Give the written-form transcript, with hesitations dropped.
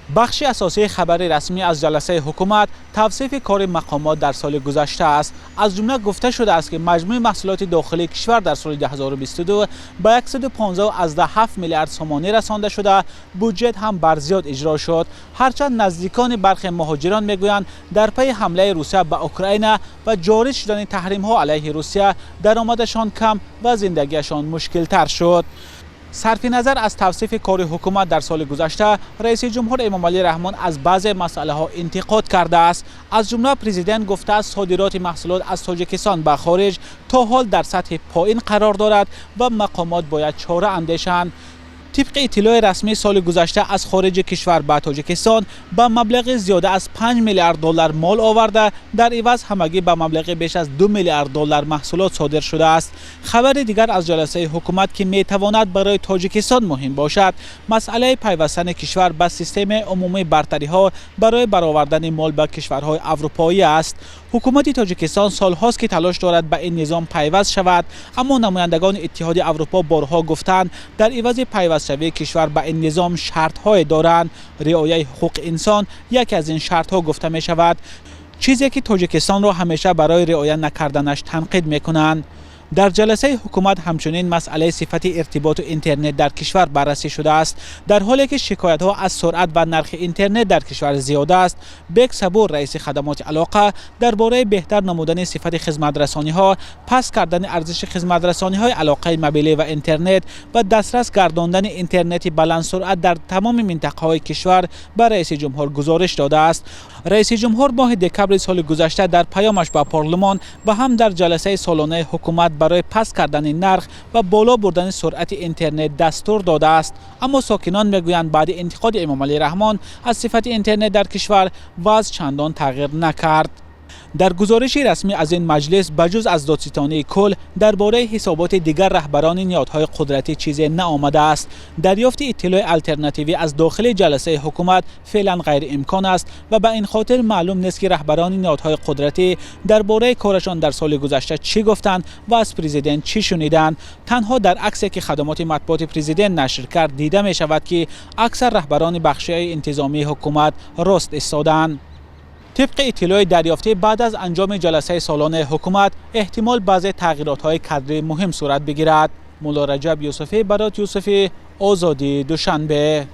Бахши асосии хабари расмӣ аз ҷаласаи ҳукумат тавсифи кори мақомот дар соли гузашта аст. Аз ҷумла гуфта шудааст, ки маҷмӯи маҳсулоти дохилии кишвар дар соли 2022 ба 115,7 миллиард сомонӣ расонда шуда, буҷет ҳам бар зиёд иҷро шуд. Ҳарчанд наздикони бархе муҳоҷирон мегӯянд, дар пайи ҳамлаи Русия ба Украина ва ҷорӣ шудани таҳримҳо алайҳи Русия даромадашон кам ва зиндагиашон мушкилтар шуд. Сарфи назар аз тавсифи кори ҳукумат дар соли гузашта, раиси ҷумҳур Эмомалӣ Раҳмон аз баъзе масъалаҳо интиқод кардааст. Аз ҷумла президент гуфтааст, содироти маҳсулот аз Тоҷикистон ба хориҷ то ҳол дар сатҳи поин қарор дорад ва мақомот бояд чора андешанд. Тибқи иттилои расмӣ, соли гузашта аз хориҷи кишвар ба Тоҷикистон ба маблағи зиёда аз 5 миллиард доллар мол оварда, дар иваз ҳамагӣ ба маблағи беш аз 2 миллиард доллар маҳсулот содир шудааст. Хабари дигар аз ҷаласаи ҳукумат, ки метавонад барои Тоҷикистон муҳим бошад, масъалаи пайвастани кишвар ба системаи умумии бартариҳо барои баровардани мол ба кишварҳои аврупоӣ аст. Ҳукумати Тоҷикистон солҳост, ки талош дорад ба ин низом пайваст шавад, аммо намояндагони Иттиҳоди Аврупо борҳо гуфтанд, дар ивази пайвастшавии кишвар ба ин низом шартҳое доранд. Риояи ҳуқуқи инсон яке аз ин шартҳо гуфта мешавад, чизе ки Тоҷикистонро ҳамеша барои риоя накарданаш танқид мекунанд. Дар ҷаласаи ҳукумат ҳамчунин масъалаи сифати иртиботу интернет дар кишвар баррасӣ шудааст. Дар ҳоле ки шикоятҳо аз суръат ва нархи интернет дар кишвар зиёд аст, Бек Сабур, раиси хадамоти алоқа, дар бораи беҳтар намудани сифати хизматрасониҳо, паст кардани арзиши хизматрасониҳои алоқаи мобилӣ ва интернет ва дастрас гардондани интернети баландсуръат дар тамоми минтақаҳои кишвар ба раиси ҷумҳур гузориш додааст. Раиси ҷумҳур моҳи декабри соли гузашта дар паёмаш ба парлумон ва ҳам дар ҷаласаи солонаи ҳукумат барои паст кардани нарх ва боло бурдани суръати интернет дастур додааст. Аммо сокинон мегӯянд, баъди интиқоди Эмомалӣ Раҳмон аз сифати интернет дар кишвар вазъ чандон тағйир накард. Дар гузориши расмӣ аз ин маҷлис ба ҷуз аз додситонии кул дар бораи ҳисоботи дигар раҳбарони ниҳодҳои қудратӣ чизе наомадааст. Дарёфти иттилои алтернативӣ аз дохили ҷаласаи ҳукумат феълан ғайриимкон аст ва ба ин хотир маълум нест, ки раҳбарони ниҳодҳои қудратӣ дар бораи корашон дар соли гузашта чӣ гуфтанд ва аз президент чӣ шуниданд. Танҳо дар аксе, ки хадамоти матбуоти президент нашр кард, дида мешавад, ки аксар раҳбарони бахшиҳои интизомии ҳукумат рост истодаанд. Тибқи иттилои дарёфтӣ, баъд аз анҷоми ҷаласаи солонаи ҳукумат эҳтимол баъзе тағйиротҳои кадрии муҳим сурат бигирад. Мулло Раҷаб Юсуфӣ, Барот Юсуфӣ, Озодӣ, Душанбе.